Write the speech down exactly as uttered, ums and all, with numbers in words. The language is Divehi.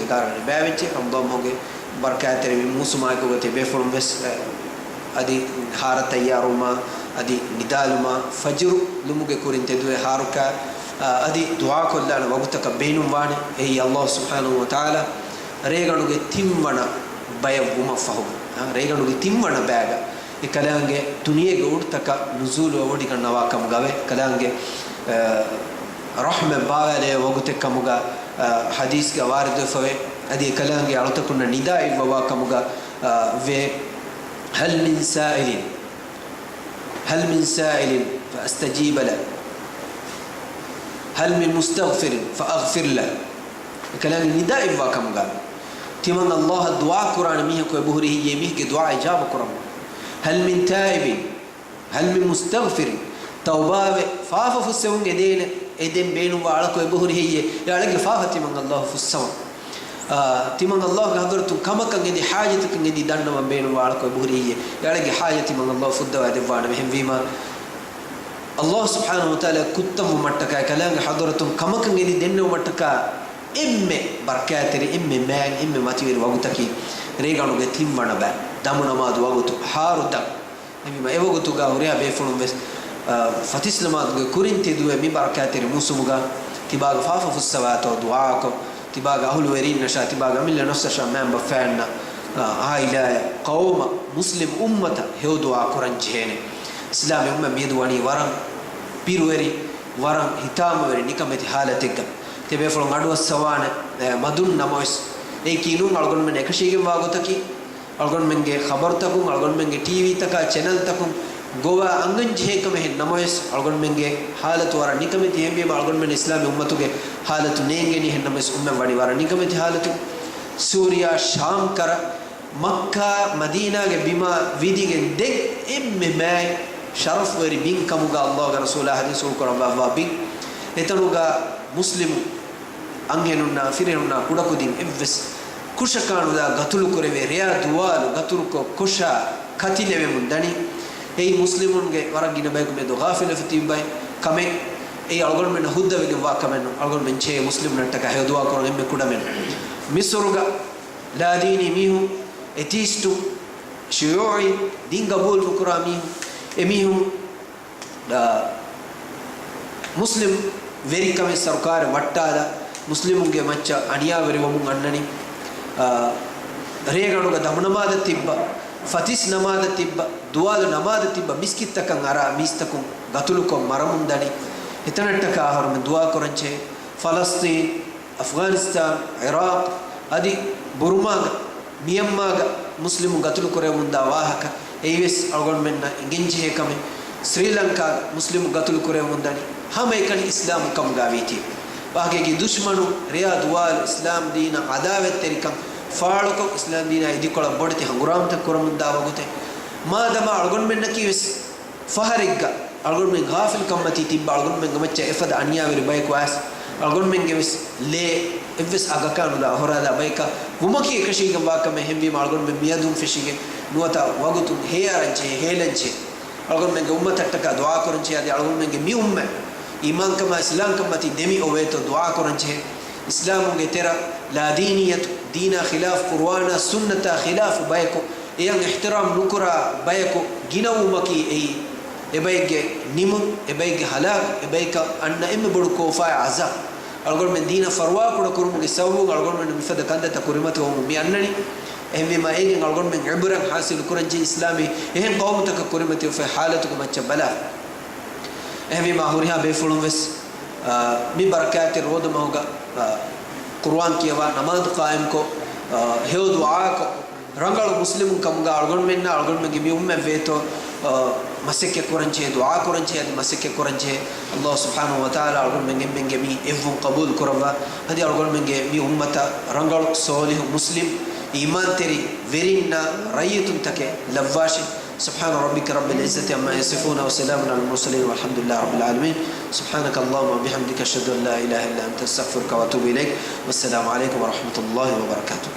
ކާރަން ބައިވެއްޖެ. ރަމަޟާން މަހުގެ ބަރަކާތްތެރި މި މޫސުމާއެކުގަ ތިބޭފުޅުން ވެސް، އަ، އަދި ހާރަ ތައްޔާރުވުމާ، އަދި ނިދާލުމާ، ފަޖުރު ލުމުގެ ކުރިން ތެދުވެ ހާރުކާ، އަ، އަދި ދުޢާކޮށްލާނެ ވަގުތަކަށް ބޭނުންވާނެ. އެއީ ﷲ ސުބްޙާނަހޫ ވަތަޢާލާ ރޭގަނޑުގެ ތިންވަނަ ބަޔަށް ވުމަށްފަހު، އަ، ރޭގަނޑުގެ ތިންވަނަ ބަޔަކަށް އެ ކަލާނގެ ދުނިޔޭގެ އުޑުތަކަށް ނުޒޫލުވެވޮޑިގަންނަވާ ކަމުގަވެ، ކަލާނގެ، އަ، ރަޙްމަތް ބާވާލެވޭ ވަގުތެއް ކަމުގަ، އަ، ޙަދީޘްގަ ވާރިދުވެފަވޭ. އަދި އެ ކަލާނގެ އަޅުތަކުންނަށް ނިދާ އިއްވަވާ ކަމުގަ، އަ، ވޭ، هل من سائل، هل من سائل فأستجيب له، هل من مستغفر فأغفر له. އެކަލާނގެ ނިދާ އިއްވާ ކަމުގަ ތިމަން ﷲ އަށް ދުޢާ ކުރާނެ މީހަކު އެބަހުރި ހެއްޔޭ މީހެއްގެ ދުޢާ އިޖާބަ ކުރަމުން؟ هل من تائب، هل من مستغفر، ތައުބާވެ ފާފަ ފުއްސެވުން އެދޭނެ، އެދެން ބޭނުންވާ އަޅަކު އެބަހުރި ހެއްޔޭ؟ އެ އަޅެއްގެ ފާފަ ތިމަން ﷲ ފުއްސަވަން. އާ، ތިމަން ﷲގެ ޙަޟްރަތުން ކަމަކަށް އެދި، ޙާޖަތަކަށް އެދި ދަންނަވަން ބޭނުންވާ އަޅަކު އެބަހުރި ހެއްޔޭ؟ އެ އަޅެއްގެ ޙާޖަތް ތިމަން ﷲ ފުއްދަވާ ދެއްވާނެ. އެހެންވީމާ، ﷲ ސުބްޙާނަހޫ ވަތަޢާލާ ކުއްތަންވުމަށްޓަކާ، އެ ކަލާނގެ ޙަޟްރަތުން ކަމަކަށް އެދި ދެންނެވުމަށްޓަކާ، އެންމެ ބަރަކާތްތެރި، އެންމެ މާތް، އެންމެ މަތިވެރި ވަގުތަކީ ރޭގަނޑުގެ ތިންވަނަ ބައި، ދަމު ނަމާދު ވަގުތު، ހާރު ދަން. އެހެންވީމާ އެވަގުތުގަ ހުރިހާ ބޭފުޅުން ވެސް، އަ، ފަތިސް ނަމާދުގެ ކުރިން ތެދުވެ މި ބަރަކާތްތެރި މޫސުމުގަ ތިބާގެ ފާފަ ފުއްސަވާތޯ ދުޢާއަކޮށް، ތިބާގެ އަހުލުވެރީންނަށާ، ތިބާގެ އަމިއްލަ ނަފްސަށާ، މައިންބަފައިންނަށް، އަ، ޢާއިލާއަށް، ޤައުމަށް، މުސްލިމް އުއްމަތަށް ހެޔޮ ދުޢާ ކުރަން ޖެހޭނެ. އިސްލާމީ އުއްމަތް މިއަދު ވަނީ ވަރަށް ބިރުވެރި، ވަރަށް ހިތާމަވެރި ނިކަމެތި ޙާލަތެއްގަ. ތިބޭފުޅުން އަޑުއައްސަވާނެ، އެ، މަދުން ނަމަވެސް، އެއީކީ ނޫން އަޅުގަނޑުމެން އެކަށީގެންވާ ގޮތަކީ، އަޅުގަނޑުމެންގެ ޚަބަރުތަކުން، އަޅުގަނޑުމެންގެ ޓީވީތަކާ، ޗެނަލްތަކުން ގޮވާ އަނގަންޖެހޭ ކަމެއް ހެން ނަމަވެސް، އަޅުގަނޑުމެންގެ ޙާލަތު ވަރަށް ނިކަމެތި. އެހެންވީމަ، އަޅުގަނޑުމެން އިސްލާމީ އުއްމަތުގެ ޙާލަތު ނޭނގެނީ ހެން ނަމަވެސް، އުއްމަތް ވަނީ ވަރަށް ނިކަމެތި ޙާލަތު. ސޫރިޔާ، ޝާމް ކަރަ، މައްކާ، މަދީނާގެ ބިމާ ވިދިގެން ދެން އެންމެ މާތް ޝަރަފުވެރި ބިން ކަމުގަ ﷲގެ ރަސޫލާ ޙަދީޘް ކުރައްވާ ބިން. އެތަނުގަ މުސްލިމު އަންހެނުންނާ، ފިރިހެނުންނާ، ކުޑަކުދިން އެއްވެސް ކުށަކާނުލާ ގަތުލުކުރެވޭ، ރެޔާ ދުވާލު ގަތުރުކޮށް، ކޮށާ، ކަތިލެވެމުން ދަނީ. އެއީ މުސްލިމުންގެ ވަރަށް ގިނަ ބަޔަކު މިއަދު ޣާފިލުވެފަ ތިބި ބައެއް ކަމެއް. އެއީ އަޅުގަނޑުމެންނަށް ހުއްދަވެގެންވާ ކަމެއް ނޫން. އަޅުގަނޑުމެން ޗޭ މުސްލިމުންނަށްޓަކާ ހެޔޮ ދުޢާ ކުރަން އެންމެ ކުޑަމިނުން. މިސުރުގަ ލާދީނީ މީހުން، އެތީސްޓު، ޝިޔޫޢީ، ދީން ގަބޫލު ނުކުރާ މީހުން، އެމީހުން އާ، މުސްލިމް ވެރިކަމެއް ސަރުކާރެއް ވައްޓާލާ، މުސްލިމުންގެ މައްޗަށް އަނިޔާވެރިވަމުން އަންނަނީ. އާ، ރޭގަނޑުގަ ދަމުނަމާދަށް ތިއްބަ، ފަތިސް ނަމާދަށް ތިއްބަ، ދުވާލު ނަމާދަށް ތިއްބަ މިސްކިތްތަކަށް އަރާ މީސްތަކުން ގަތުލުކޮށް މަރަމުން ދަނީ. އެތަނަށްޓަކާ އަހަރުމެން ދުޢާ ކުރަން ޖެހޭ. ފަލަސްޠީން، އަފްޣާނިސްތާން، ޢިރާޤް، އަދި ބުރުމާގަ، މިޔަންމާގަ މުސްލިމުން ގަތުލު ކުރެވެމުންދާ ވާހަކަ އެއީވެސް އަޅުގަނޑުމެންނަށް އެނގެންޖެހޭ ކަމެއް. ސްރީލަންކާގަ މުސްލިމުން ގަތުލު ކުރެވެމުންދަނީ. ހަމައެކަނި އިސްލާމު ކަމުގަ ވީތީ. ވާހަކައިގެ ދުޝްމަނު ރެޔާ ދުވާލު އިސްލާމް ދީނަށް ޢަދާވަތްތެރިކަން ފާޅުކޮށް، އިސްލާމް ދީނާ އިދިކޮޅަށް ބޮޑެތި ހަނގުރާމަތައް ކުރަމުންދާ ވަގުތެއް. މާދަމާ އަޅުގަނޑުމެންނަކީވެސް ފަހަރެއްގަ އަޅުގަނޑުމެން ޣާފިލްކަންމަތީ ތިއްބަ، އަޅުގަނޑުމެންގެ މައްޗަށް އެފަދަ އަނިޔާވެރި ބަޔަކު އައިސް، އަޅުގަނޑުމެންގެ ވެސް ލޭ އެއްވެސް އަގަކާނުލާ އޮހޮރާލާ ބަޔަކަށް ވުމަކީ އެކަށީގެންވާ ކަމެއް. އެހެންވީމަ އަޅުގަނޑުމެން މިއަދުން ފެށިގެން ނުވަތަ ވަގުތުން ހޭއަރަންޖެހޭ، ހޭލަންޖެހޭ. އަޅުގަނޑުމެންގެ އުއްމަތަށްޓަކާ ދުޢާކުރަންޖެހޭ، އަދި އަޅުގަނޑުމެންގެ މި އުއްމަތް އީމާންކަމާ އިސްލާމްކަންމަތީ ދެމި އޮވޭތޯ ދުޢާކުރަންޖެހޭ. އިސްލާމުގެ ތެރަށް ލާދީނިއްޔަތު، ދީނާ ޚިލާފު، ޤުރުއާނާ ސުންނަތާ ޚިލާފު ބަޔަކު، އެޔަށް އިޙްތިރާމް ނުކުރާ ބަޔަކު ގިނަވުމަކީ އެއީ، އެބައެއްގެ ނިމުން، އެބައެއްގެ ހަލާކު، އެބައެއްކަށް އަންނަ އެންމެ ބޮޑު ކޯފާއި ޢަޒާބު. އަޅުގަނޑުމެން ދީނަށް ފަރުވާކުޑަކުރުމުގެ ސަބަބުން އަޅުގަނޑުމެންނަށް މިފަދަ ކަންތައްތައް ކުރިމަތިވަމުން މި އަންނަނީ. އެހެންވީމާ އޭގެން އަޅުގަނޑުމެން ޢިބްރަތް ޙާޞިލު ކުރަންޖެހޭ، އިސްލާމީ އެހެން ޤައުމުތަކަށް ކުރިމަތިވެފައި ޙާލަތުގެ މައްޗަށް ބަލާ. އެހެންވީމާ ހުރިހާ ބޭފުޅުން ވެސް، އާ، މި ބަރަކާތްތެރި ރޯދަމަހުގަ، އާ، ޤުރުއާން ކިޔަވާ، ނަމާދު ޤާއިމްކޮށް، އާ، ހެޔޮ ދުޢާކޮށް، ރަނގަޅު މުސްލިމުން ކަމުގަ އަޅުގަނޑުމެންނާ އަޅުގަނޑުމެންގެ މި އުއްމަތް ވޭތޯ، އާ، މަސައްކަތް ކުރަންޖެހޭ، ދުޢާ ކުރަންޖެހޭ، އަދި މަސައްކަތް ކުރަންޖެހޭ. ﷲ ސުބްޙާނަހޫ ވަތަޢާލާ އަޅުގަނޑުމެން އެންމެންގެ މި އެއްވުން ޤަބޫލު ކުރައްވާ، އަދި އަޅުގަނޑުމެންގެ މި އުއްމަތަށް ރަނގަޅު، ޞާލިޙު، މުސްލިމް، އީމާންތެރި ވެރިންނާ ރައްޔިތުންތަކެއް ލައްވާށި. سبحان ربك رب العزة عما يصفون وسلام على المرسلين والحمد لله رب العالمين. سبحانك اللهم وبحمدك، أشهد أن لا إله إلا أنت، أستغفرك وأتوب إليك. والسلام عليكم ورحمة الله وبركاته.